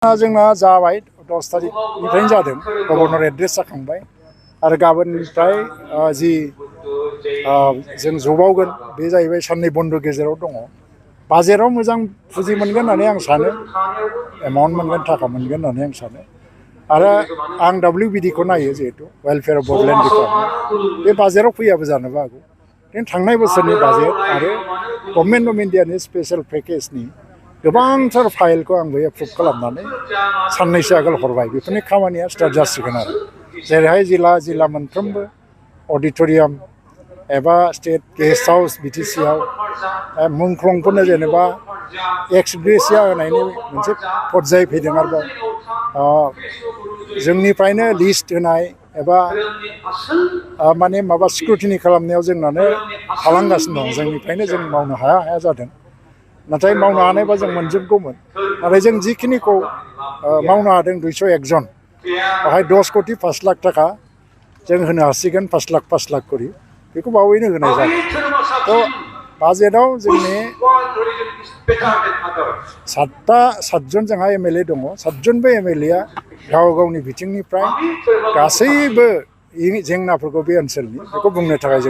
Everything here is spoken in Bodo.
जोंना जाबाय 10 तारिखनिफ्रायनो जादों गभर्नर एड्रेस जाखांबाय आरो गाबोननिफ्राय जि जों जबावगोन बे जाहैबाय साननै बन्द गेजेराव दङ बाजेटाव मोजां फुजि मोनगोन होननानै आं सानो एमाउन्ट मोनगोन थाखा मोनगोन होननानै आं सानो आरो आं WBD खौ नायो जिहेतु वेलफेयार अफ बड'लेण्ड डिपार्टमेन्ट बे बाजेटाव फैयाबो जानोबो हागौ खिन्थु थांनाय बोसोरनि बाजेट आरो गभर्नमेन्ट अफ इन्डियानि स्पेशल पेकेजनि गोबांथार फाइलखौ आंबो एप्रुभ खालामनानै साननैसो आगोल हरबाय बेफोरनि खामानिया स्टार्ट जासिगोन आरो जेरैहाय जिल्ला मोनफ्रोमबो अडिट'रियाम एबा स्टेट गेस्ट हाउस BTC आव मुंख्लंफोरनो जेनेबा एक्स ग्रेसिया होनायनि मोनसे पर्याय फैदों आरोबाव जोंनिफ्रायनो लिस्ट होनाय एबा माने माबा स्क्रुटिनि खालामनायाव जोंनानो थालांगासिनो दं जोंनिफ्रायनो जों मावनो हाया जादों नाथाय मावनो हानायबा जों मोनजोबगौमोन नाथाय जों जिखिनिखौ मावनो हादों 201 जन बाहाय 10 कोटि 5 लाख थाखा जों होनो हासिगोन 5 लाख करि बेखौ बावैनो होनाय जागोन थ' बाजेटाव जोंनि 7 जन जोंहा MLA दङ 7 जनबो MLA आ गाव गावनि बिथिंनिफ्राय गासैबो जेंनाफोरखौ बे ओनसोलनि बेखौ बुंनो थाखाय जों